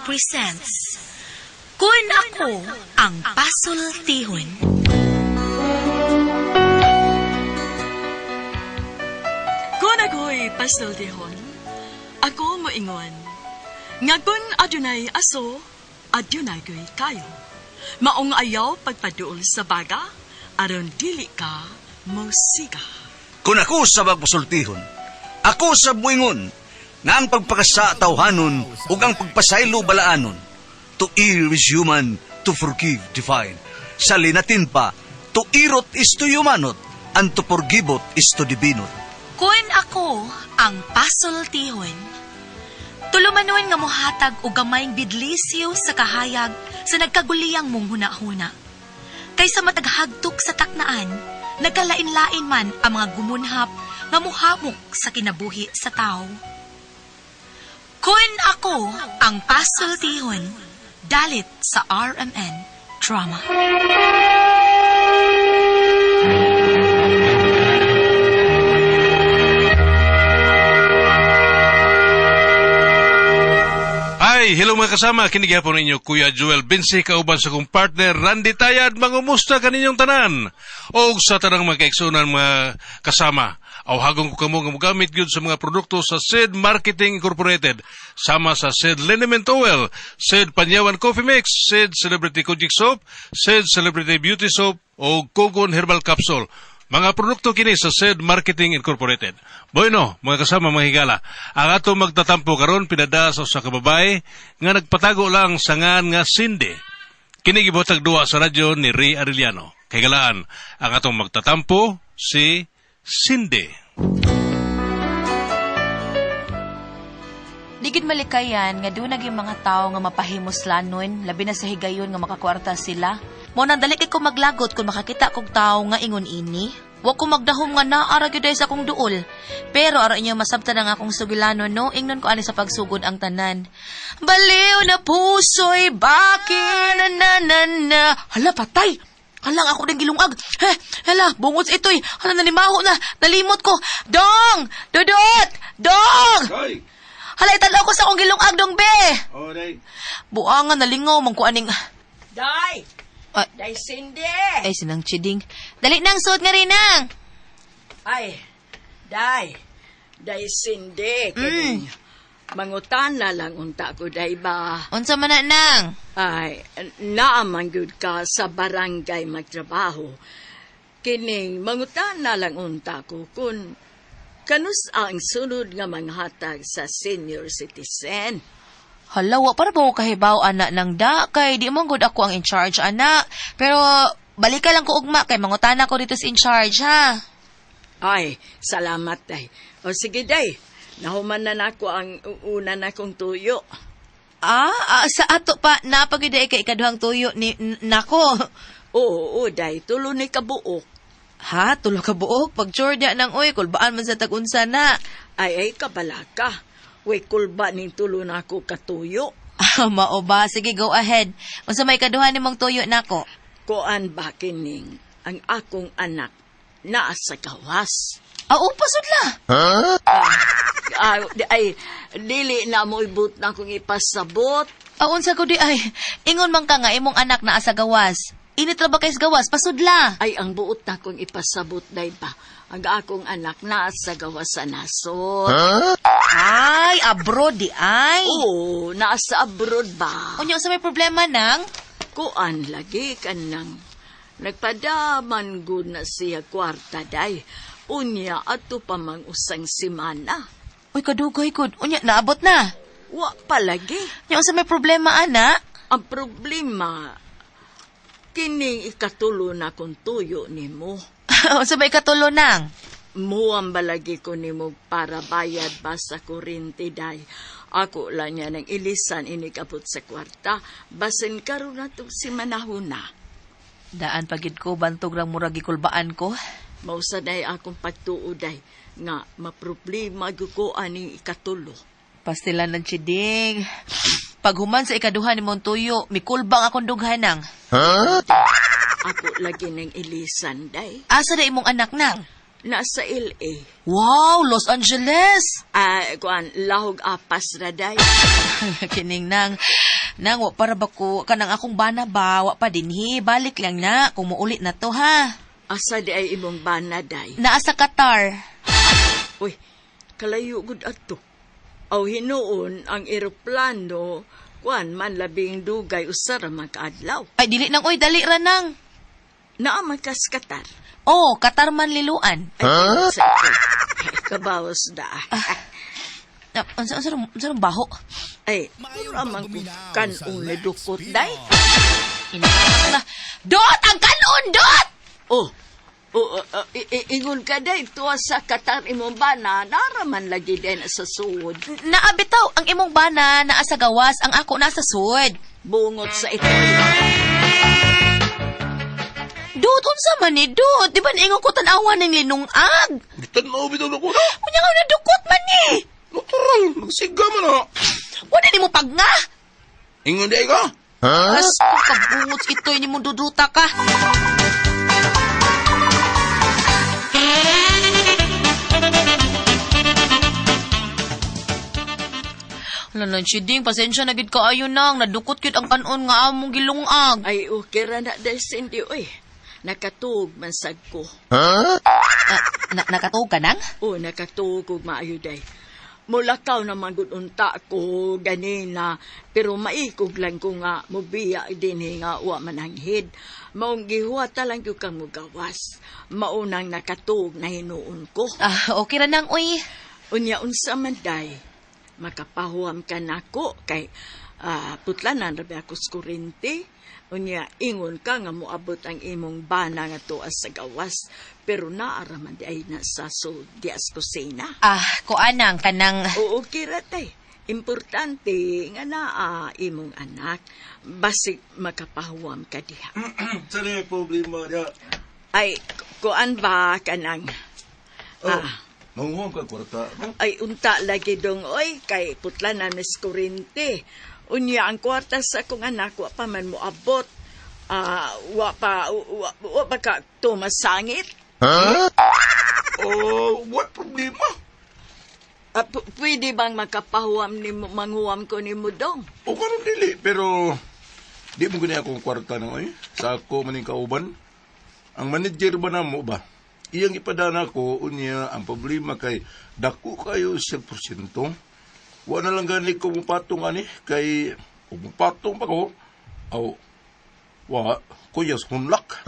presents Kun Ako Ang Pasultihon. Kung ako'y pasultihon, ako moingon, nga kun adunay aso, adunay ko'y kayo. Maong ayaw pagpaduol sa baga, aron dili ka mosiga. Kung ako sa magpasultihon, ako sa buingon, nga ang pagpakasa tawhanon ug ang pagpasaylo balaanon. To err is human, to forgive divine. Sa linatin pa, to irot is to humanot, and to forgivot is to divinot. Kun ako ang pasultihon. Tulumanon nga mohatag og gamayng bidlisyo sa kahayag sa nagkaguliyang mong hunahuna. Kaysa mataghagtok sa taknaan, nagkalain-lain man ang mga gumunhap nga muhamok sa kinabuhi sa tao. Kun ako ang pasultihon, dalit sa RMN Drama. Ay, hello mga kasama. Kini gihapon ninyo Kuya Joel Binsi kauban sa kong partner Randy Tayad. Mangumusta kaninyong tanan? Og sa tanang mga kaigsuonan mga kasama, awhagon ko kamo nga mogamit gyud sa mga produkto sa Sid Marketing Incorporated, sama sa Sid Liniment Oil, Sid Panyawan Coffee Mix, Sid Celebrity Kojic Soap, Sid Celebrity Beauty Soap o Kogon Herbal Capsule. Mga produkto kini sa Sid Marketing Incorporated. Bueno, mga kasama mga higala, ang ato magtatampo karon pinada sa usa ka babae nga nagpatago lang sa ngan nga Cindy. Kini gibotag duwa sa radyo ni Ray Arellano. Kay galaan, ang atong magtatampo si Cindy. Di gid malikayan nga doon naging mga tao nga mapahimuslanon, labi na sa higayon nga makakwarta sila. Mo nang dali kay ko maglagot kung makakita kog tao nga ingon ini. Wa ko magdahom nga naa ra gyud ay sa akong duol. Pero aron inyo masabtan ang akong sugilanon, no, ingnon ko ani sa pagsugod ang tanan. Baliw na puso'y baki na na na na. Hala, patay! Hala, ako din gilungag. Heh, hala, bungots ito'y. Hala, nanimaho na. Nalimot ko. Dong! Dudot! Dong! Hoy! Hala, italaw ko sa akong gilungag, dong be! Oh, day. Buangan, nalingaw, man ko aning. Day! Ay. Day Cindy! Ay, sinang chiding. Dali nang, suot nga rin nang. Ay, Day! Day Cindy! Kining mangutana lang unta ko, day ba? Unsa man na nang? Ay, naaman gyud ka sa barangay magtrabaho. Kining mangutana lang unta ko kung kanus ang sunod nga manghatag sa senior citizen. Hala, wa para ba ko kahibaw, ana, nang da? Kay di man gud ako ang in charge, ana. Pero, balika lang ko ugma, kay mangutana ko dito sa in charge, ha? Ay, salamat, day. O sige, day. Nahuman na nako ang una na kong tuyo. Ah, sa ato pa, napagid ay kay ikaduhang tuyo ni nako. Oo, oo, day. Tulo ni kabuok. Ha, tulo ka buok. Pag Jordan nang oy, kulbaan man sa tag-unsa na. Ay, ay, kabalaka. Way kulba ning tulo na ako katuyo. Ah, mao ba? Sige, go ahead. Unsa may ikaduha nimong tuyo nako? Kuan ba kining ang akong anak naa sa gawas? Ah, upasudla. Ay, ay, dili na mo ibut na akong ipasabot. Ah, unsa ko di ay. Ingon man ka nga imong anak naa sa gawas. Init ra ba kay sa gawas? Pasudla. Ay, ang buot na akong ipasabot, day ba? Ang akong anak naa sa gawas sa nasod. Ay, abroad di ay. Oo, naa sa abroad ba? Unya unsa may problema nang? Kuan lagi kanang nagpadaman gud na siya kwarta day. Unya ato pa mang usang simana. Uy, kadugay gud. Unya naabot na. Wa palagi. Unya unsa may problema ana? Ang problema, kining ikatulo na kung tuyo nimo. Unsa may ikatulo nang? Muang balagi ko nimo para bayad ba sa kuryente day. Ako lang niya ng ilisan inikabot sa kwarta. Basin karon na itong si manahuna. Daan pagid ko bantog rang murag gikulbaan ko. Mausa day akong pagtuo day nga maproblema gyud ko aning ikatulo. Pastilan ng chiding. Paghuman sa ikaduha ni Montoyo, mikulbang akong dughanang. Ako lagi ng ilisan day. Asa na imong anak nang? Nasa LA. Wow, Los Angeles! Ah, kuan lahog apas ra day. Kining nang. Nang, wa para ba ko, kanang akong bana ba, wa pa dinhi. Balik lang na, kung muulit na to, ha? Asa di ay imong bana, day? Naa sa Qatar. Uy, kalayo gud ato. Aw hinuon ang eroplano, kuan man labing dugay usa ra man kaadlaw. Ay, dili nang, oy, dali ra nang. Naa man kas Qatar. Oh, Qatar man liluan. Ay, sa ito. Ay, kabawas da. Ah, unsa unsa baho? Ay, mura man ko kanon na dukot, day. Inaak na. Dot! Ang kanon, dot! Oh, oh, oh, ingon ka day, tuwa sa Qatar imong bana, naraman lagi din sa suod. Naabitaw, ang imong bana naa sa gawas, ang ako nasa sud. Bungot sa ito. Dot, unsa man ni Dot? Di ba niingon ko tan-awa ng linungag? Gitanaw bitaw na ko na. Unya nga nadukot man ni. Natural, magsiga man na. Wala ni mo pagnga. Ingon di ay ka. Huh? Asko kabungot ito'y ni mo duduta ka. Wala nang siding, pasensya na gid kaayo nang. Nadukot gid ang kanon nga among gilungag. Ay, okay ra na day, Cindy, oy. Nakatuog man sad ko. Ah, nakatuog ka nang? O, nakatuog og maayo day. Mulakaw naman gud unta ko ganina, pero maikog lang ko nga mubiya dinhi nga wa mananghid. Maong gihuwata lang gyud kang mugawas. Maunang nakatuog na hinuon ko. Ah, okay ra nang, uy. Unya unsa man day, makapahuam ka nako kay putlanan ra ba ako sa kurente. Unya ingon ka nga moabot ang imong bana nga tuas sa gawas, pero naara man di ay na sa so dias kusina. Ah, kuanang kanang. Oo, okay ra tay. Importante nga naa imong anak, basig makapahuam ka diha. Sa na problema niya? Ay, kuan ba kanang Oh, ah, manguham ka kwarta. Ay, unta lagi dong, oy, kay putlanan mis kurente. Unya, ang kwarta sa akong anak, wa pa man moabot. Ah, wa pa ka tumasangit. Oh, what problema? Ah, pwede bang makapahuam ni mo, manghuam ko ni mo dong? O karon dili, pero di mo gani akong kwarta na oy. Sa ako maning kauban. Ang manager ba namo ba? Iyang ipadana ko unya ang problema kay dako kayo sa porsyento. Wa na lang gani ko mupatong ani kay kung mupatong pa ko aw wa kuyas hunlak.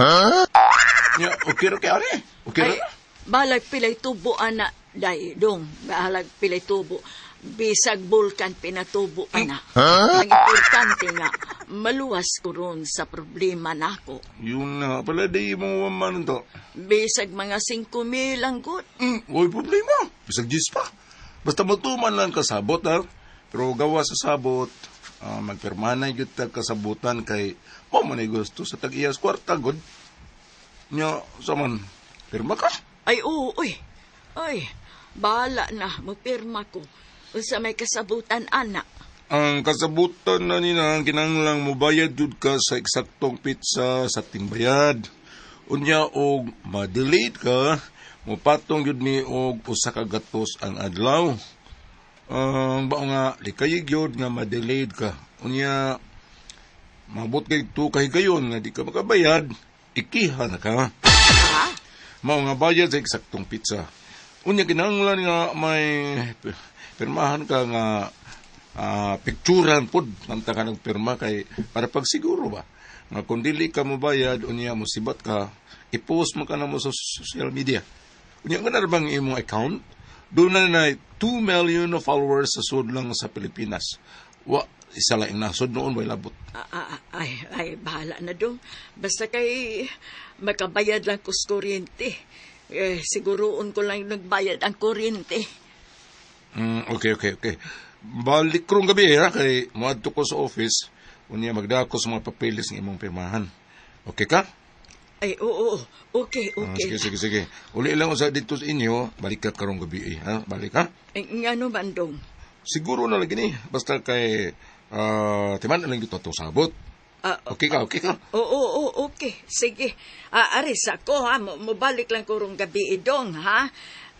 Nya okay ra kay ani. Okay ra. Ay, balag pilay tubo, ana, day, dong. Balag pilay tubo. Bisag bulkan pinatubo, ana. Ang importante nga, maluwas ko ron sa problema nako. Yun na pala di mo man to. Bisag mga 5,000 ang good. Way problema. Bisag Diyos pa. Basta matuman lang kasabot, ha? Pero gawa sa sabot, magpirma na yun ta kasabutan kay mo man ay gusto sa tag-iyas kwarta, god. Nya, saman, pirma ka? Ay, oo, uy. Ay, bahala na, magpirma ko. Unsa may kasabutan, ana. Ang kasabutan na nina, kinanglang mobayad jud ka sa eksaktong pitsa sa tingbayad. Unya og ma-delete ka, mopatong jud ni og usa ka gatos ang adlaw. Ang bao nga likayig gyud nga ma-delayed ka. Unya mabot kay tu kay gayon nga di ka makabayad, ikiha na ka. Mao nga bayad sa eksaktong pitsa. Unya kinahanglan nga may pirmahan ka nga picturan pod nanta ka ng pirma kay para pagsiguro ba nga kung dili ka mobayad unya musibat ka i-post mo ka na mo sa social media unya nga na bang imong account doon na na 2 million na followers sa sud lang sa Pilipinas wa isa lang nasod noon way labot. Ah, ah, ay, ay, bahala na dong. Basta kay makabayad lang ko sa kuryente. Eh, siguroon ko lang nagbayad ang kuryente. Okay. Balik krong gabi ha kay moadto ko sa office unya magdako sa mga papeles ng imong pirmahan. Okay ka? Ay, oo, oo. Okay, Ah, okay. sige, sige, sige. Uli lang usa dito sa inyo, balik ka karong gabi eh, ha? Balik ha? Eh, ngano man dong? Siguro na lang gini. Basta kay timan na lang dito ato sabot. Ah, Okay ka, okay ka. Oo, oo, okay. Sige. Ah, aris ako, ha? Mobalik lang ko rong gabi dong, ha?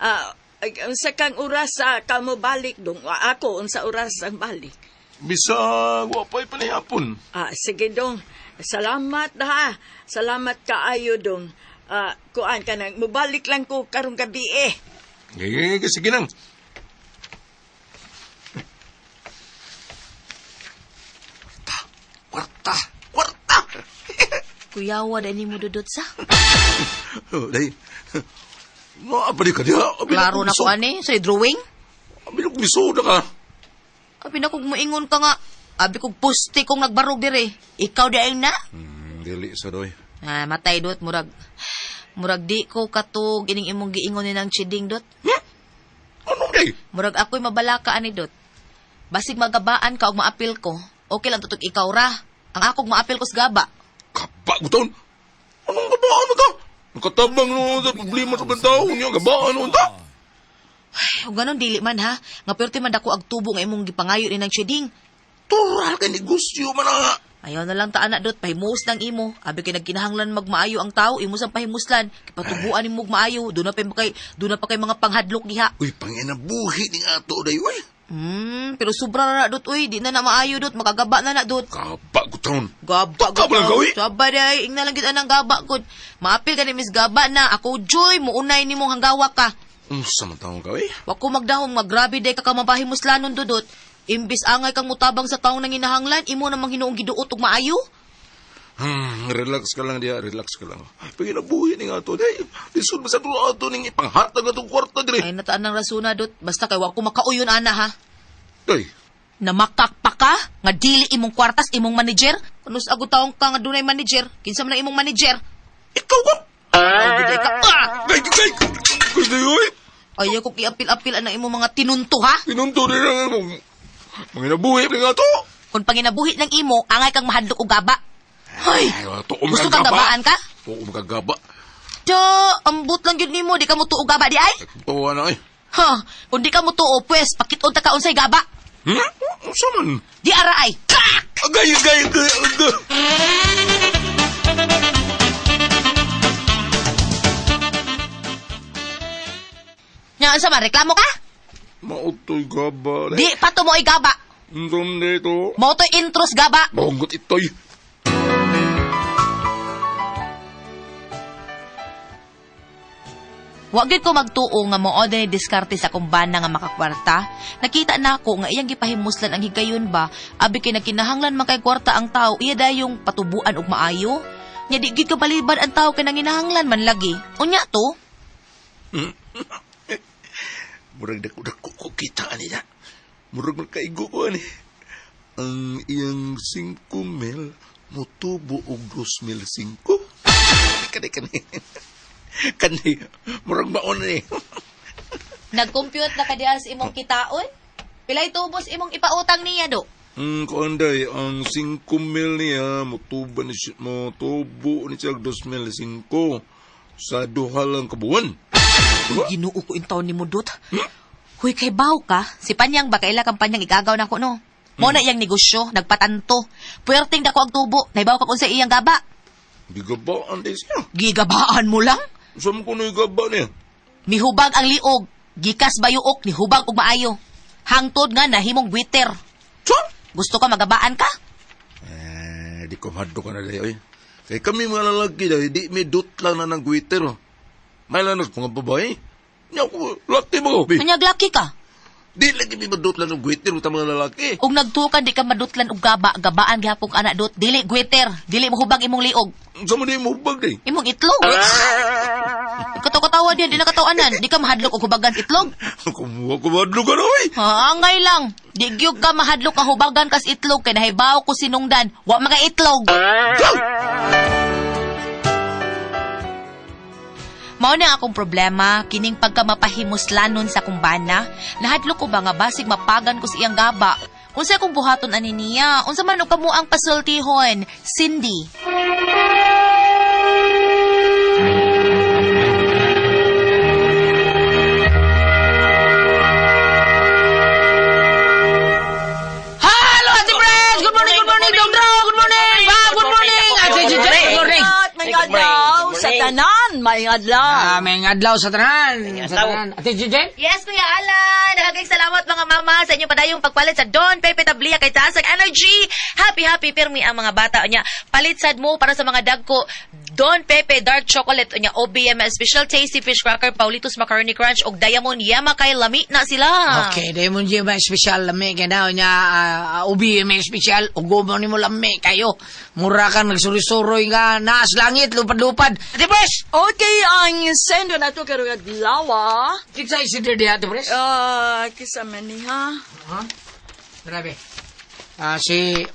Ah, ay, unsa kang oras sa ka mobalik dong? Ah, ako, unsa oras ang balik? Bisag wa pa'y panihapon. Ah, sige dong. Salamat ha. Salamat kaayo dong. Ah, kuan ka nang mubalik lang ko karong gabi eh. Eh, sige nang. Kwarta, kwarta, kwarta. Kuyawa dahil mo dudot sa. Oh, day. No, apa di ka diha? Abi Klaro na ko ani sa drawing. Abi na kong lisuod na ka. Abi na kog moingon ka nga. Abi kog poste kong nagbarog dire. Ikaw di ay na. Dili sa doy. Ah, matay dot murag murag di ko katug ining imong giingon ni nang chiding dot. Anong day? Murag ako'y mabalaka ani dot. Basig magabaan ka og maapil ko. Okay lang tutog ikaw ra. Ang akong maapil ko sa gaba. Kaba ko taon. Anong gabaan mo ta? Nakatabang no sa problema sa tao niya, gabaan mo ta. Ay, ug ganon dili man ha. Nga perti man dako ag tubo nga imong gipangayo ni nang chiding. Tural kay negosyo man na. Ayaw na lang taan na dot, pahimus lang imo. Abi kay nagkinahanglan magmaayo ang tao, imo sang pahimuslan. Kipatubuan nimo og maayo, doon na pa kay doon na pa kay mga panghadlok diha. Uy, panginabuhi ning ato day, uy. Pero sobra na na dot uy, di na na maayo dot, makagaba na na dot. Kaba ko taon. Gaba Taka ba lang gawi? Saba day, ingna lang gid anang gaba gud. Maapil gani Miss Gaba na, ako joy muunay nimo hanggawa ka. Unsa man taon ka, uy? Wa ko magdahom nga grabe day ka kamapahimuslanon dudot. Imbis angay kang mutabang sa taong nanginahanglan, imo namang hinuong giduot og maayo. Relax ka lang diha, relax ka lang. Panginabuhi ning ato day. Lisod ba sa ato ato ning ipanghatag atong kwarta dire. Ay nataan ng rasuna dot, basta kay wa ko makauyon ana ha. Day. Namakak pa ka nga dili imong kwartas imong manager. Kanus ago taong ka nga dunay manager, kinsa man ang imong manager? Ikaw ko. Ay, giday ka. Ah! Gay, gay. Gusto uy. Ayaw ko kiapil-apil ang imong mga tinunto ha. Tinunto rin ang imong panginabuhi ning ato. Kung panginabuhi ng imo, angay kang mahadlok og gaba. Ay, Ay, tuom gusto kang gaba. gabaan ka? Tuom kang gaba. Do, ambot lang yun nimo, di ka mo tuo gaba di ay? Tuwa na ay. Ha, kung di ka mo tuo, pues, pakiton ta ka unsay gaba. Unsa man? Di ara ay. Kak! Agay, agay, agay, agay. Nya, unsa man, reklamo ka? Mautoy gaba. Di pa tumoy gaba. Unsa dito? Mo to'y intros gaba. Bonggot itoy. Wa gyud ko magtuo nga mao ni diskarte sa akong bana nga makakwarta. Nakita na ako nga iyang gipahimuslan ang higayon ba, abi kay nagkinahanglan man kay kwarta ang tao, iya dayong patubuan og maayo. Nya di gyud kabaliban ang tao kay nanginahanglan man lagi. Unya to? Murag dako-dako ko kita ani na. Murag magkaigo ko ani. Ang iyang 5 mil motubo og 2,005. Kani kani. Kani murag maon ni. Nag-compute na ka diha sa imong kitaon? Pilay tubos imong ipautang niya do? Kuanday, ang 5 mil niya motubo ni siya, motubo ni siya og 2,005 sa duha lang ka buwan. Uy, Ginoo ko in taon ni Mudot. Huy, kay baw ka. Si Panyang ba, kaila kang Panyang igagaw na ko, no? Mo na iyang negosyo, nagpatanto. Puwerteng dako ang tubo, naibaw ka kung sa iyang gaba. Gigabaan din siya. Gigabaan mo lang? Saan ko na gaba niya? Mihubag ang liog, gikas bayuok, nihubag og maayo. Hangtod nga nahimong gwiter. Saan? Gusto ka magabaan ka? Eh, di ko mahadlo ka na dayo eh. Kay kami mga lalaki daw, di may dot lang na ng gwiter. May lanos mga babae. Nya ko, laki mo. Bi. Kanyag laki ka. Di lagi may madot lang ng gwiter sa mga lalaki. Ug nagtuo ka, di ka madutlan og gaba, gabaan gihapon ka ana dot. Dili gwiter, dili mohubag imong liog. Sa mo di mo hubag di. Imong itlog. Katawa-tawa diyan, di na katawanan. Di ka mahadlok og hubagan itlog. Kumuha ko mahadlo ka na oy. Ha, angay lang. Di gyud ka mahadlok ka hubagan kas itlog kay nahibaw ko sinungdan. Wa mga itlog. Mao na akong problema kining pagka mapahimuslanon sa kumbana. Nahadlok ko ba nga basig mapagan ko sa iyang gaba. Unsa akong buhaton ani niya? Unsa man og kamo ang pasultihon? Cindy. Hello, Ate Friends! Good morning, good morning, Dong Dong! Good morning! Ba, good morning! Ate Gigi, good morning! At may adlaw sa tanan. Alan, maayong adlaw. Ah, may adlaw sa tanan. Sa tanan. Ate Jejen? Yes, Kuya Alan! Daghang salamat mga mama sa inyong padayong pagpalit sa Don Pepe Tablia kay taas ang energy. Happy happy pirmi ang mga bata unya. Palit sad mo para sa mga dagko Don Pepe Dark Chocolate unya OBM Special Tasty Fish Cracker Paulitos Macaroni Crunch og Diamond Yama kay lami na sila. Okay, dahil mo may espesyal lami kay na nya ubi may espesyal ug mo nimo lami kayo. Mura kang nagsuri-suroy nga naas langit lupad-lupad. Ate Pres! Okay, ang sendo na to karong adlaw. Kinsa isidir diha, Ate Pres? Ah, kisa man ni ha. Ha? Grabe. Ah, si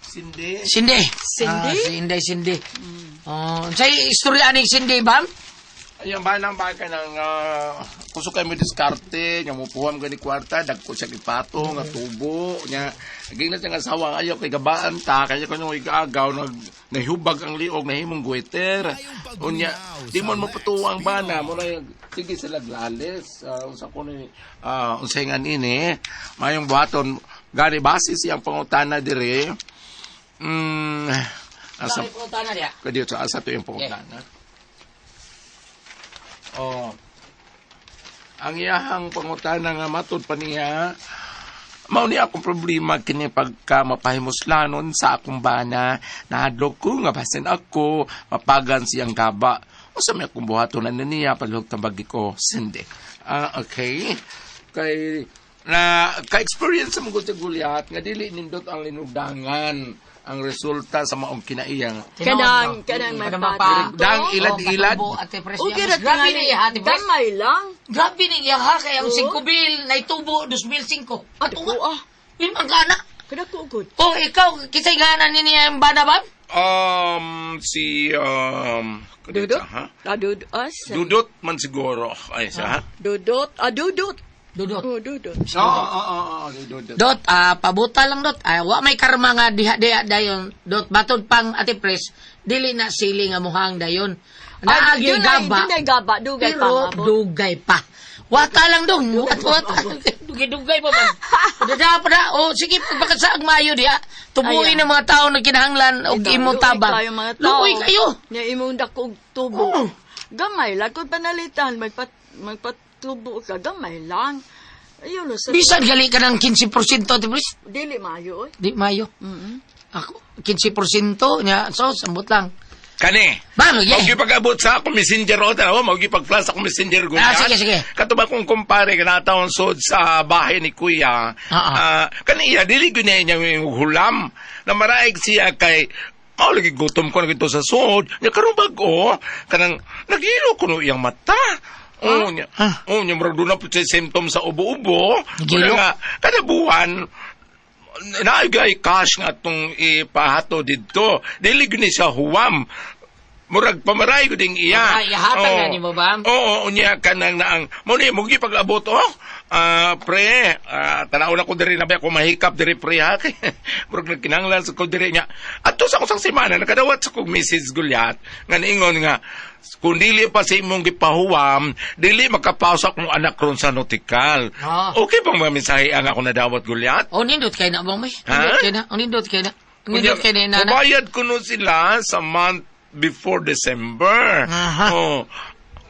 Cindy. Cindy. Cindy? Ah, si Inday Cindy. Oh, unsay istorya ni Cindy, bam? Ayan ba nang baka ng kusog kayo mo diskarte, nya mo puham gani kwarta, dagko siya ipato nga tubo, nya naging na siya nga asawa ayaw kay gabaan ta, kaya kuno igaagaw nag nahubag ang liog nahimong guweter. Unya di mo mapatuwa ang bana, mo na sige sila glales, unsa ko ni unsay nga nini, mayong buhaton gani base siyang pangutana dire. Asa pangutana diha? Kadiyo sa asa to yung pangutana. Oh. Ang iyahang pangutana nga matud pa niya, mao ni akong problema kini pagka mapahimuslanon sa akong bana, nahadlok ko nga basin ako mapagan siyang gaba. Unsa may akong buhaton na niya palihog tambagi ko Cindy. Ah, okay. Kay na ka-experience sa mga Gulyat nga dili nindot ang linugdangan ang resulta sa maong kinaiyang. Kanang kanang may Kanang Dang ilad-ilad. Ate Pres. Okay ra Grabe ni iya, Ate Pres. Gamay lang. Grabe ni iya ha, kay ang 5,000 naitubo 2005. Ato Dako ah. Limang gana. Kadako gud. Oh, ikaw, kisay gana ni niya ang bana ba? Si Dudot? Ha? Ah, dudot. Ah, Dudot man siguro. Ay, sa ha? Dudot. Ah, dudot. Dudot. Oh, dudot. Oo, dudot. Dot, pabuta lang dot. Wa may karma nga diha-diha dayon. Dot, batod pang Ate Pres, dili na sili nga muhang dayon. Naagi dunay- gaba. Dunay gaba, dugay pa. Pero mabot. dugay pa. Wata lang dong. Wata. Dugay-dugay pa man. Padada pa na. O, sige, pagpakasaag maayo diha. Tubuin Ayan. ang mga tao na kinahanglan og imong Luoy tabang. kayo mga tao. Luoy kayo. Nya imong dakog tubo. Oo. Gamay lang kung panalitan magpatubo ka gamay lang. Ayun no, sa Bisan gali ka ng 15%, Ate Pres. dili maayo oy. Di maayo. Ako, 15% niya. So, sambot lang. Kani. Bam, yeah. Mao pag-abot sa akong messenger o tanawa, mao pag-flash sa akong messenger ko. Ah, sige, sige. Kato ba kung kumpare kanataon sod sa bahay ni kuya, kaniya dili gyud niya yung hulam na maraig siya kay mao lagi gutom ko na gito sa sod. Nya karon bag-o kanang naghilo ko no iyang mata. Oo niya. Oo niya murag doon na po siya symptom sa ubo-ubo. Naghilo? Wala nga kada buwan naagay cash nga atong ipahato didto. Dili gyud ni siya huwam. Murag pamaray ko ding iya. Pamaray, ihatag na nimo ba? Oo, unya kanang naang mo ni mo pag-abot oh. Pre, tanaw na ko diri na ba ako mahikap diri pre ha. Kay Murag nagkinahanglan sa ko diri niya. Adto sa kusang semana nakadawat sa kog Mrs. Gulyat nga niingon nga kung dili pa sa imong gipahuwam, dili makapausa akong anak ron sa notikal. Ah. Okay bang mga mensahe ang ako nadawat Gulyat? O, nindot kayo na, bang may? Ha? Nindot kayo na. O, nindot kayo na. Nindot kayo na, inana. Mubayad ko nun sila sa month before December. Aha. Oh.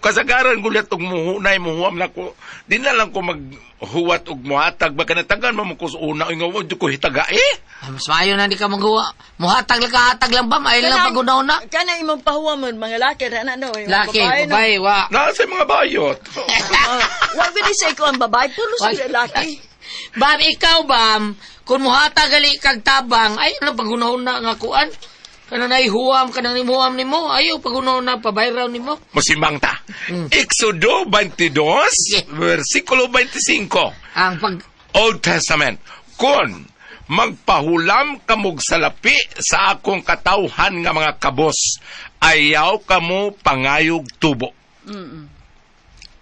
Kasagaran gulat og muhunay muhuam na ko. Di na lang ko maghuwat og muhatag baka natagan man mo ko sa una nga wa ko hitaga eh. Ah, mas maayo na di ka magawa. Muhatag lang ka, hatag lang ba? Maayo lang pagunaw na. Kanang imong pahuwamon mga laki ra na no. imong Laki, babae, no? babae, wa. Naa sa mga bayot. Ah, wa gud sa ikaw ang babae, pulo Wag. sa laki. Bam, ikaw, bam, kung muhatag gali kag tabang, ay, ano, pagunaw na nga kuan. Kanang naihuam, kanang nimuham nimo, ayaw, pagunaw na, pabayraw nimo. Musimbang ta. Exodo 22, Sige. versikulo 25. Ang pag... Old Testament. Kung magpahulam kamog salapi sa akong katawhan nga mga kabos, ayaw kamo pangayog tubo.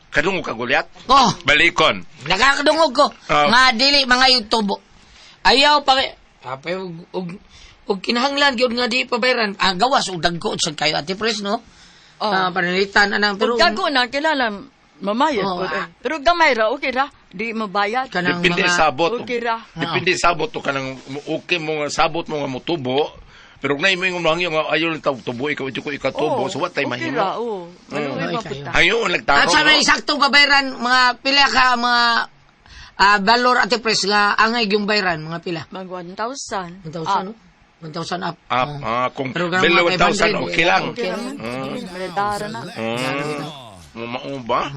Kadungog ka, Gulyat? Oh, Balikon. nakakadungog ko. Ah. Nga dili mga yung tubo. Ayaw pa Apay og kinahanglan gyud nga di pabayran. Ah, gawas og dagko sad kayo Ate Pres, no? Oh. Ah, panalitan anang Pero pero dako na kilala mamayad Oh, po, eh. ah. Pero gamay ra okay ra, di mabayad. kanang Depende mga sabot. Okay ra. Depende sabot to kanang okay mo nga sabot mo nga motubo. Pero kung naimo yung mangyo nga ayo lang tawag tubo ikaw ko ikatubo so what tay Okay mahimo. ra, oh. Maluoy Ay, pa kayo. puta. Ayo nagtarong. At sa may no? saktong pabayran, mga pila ka, mga balor ate pres nga angay yung bayran, mga pila. Mag 1,000. 1,000, no? 1,000 up. Ah, Oh. ah, kung Pero ganun below mga 1,000 500, okay lang. Okay lang. Maledara na. Mao ba?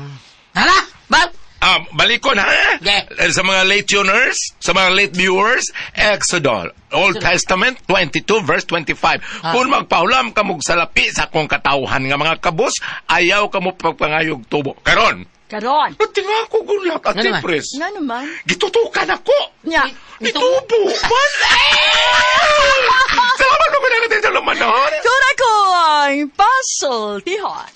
Hala! Ba? Ah, balikon ha? Okay. Eh, sa mga late tuners, sa mga late viewers, Exodus, Old Testament 22 verse 25. Kung magpahulam ka mong salapi sa akong katawhan nga mga kabus, ayaw ka mo pagpangayog tubo. Karon, Karon. Patinga ko gulat at Nga naman. pres. Nga naman. Gitutukan ako. Nya. Nitubo. Man! Salamat mo ko na natin sa lumanon. Kuna ko ang pasultihon.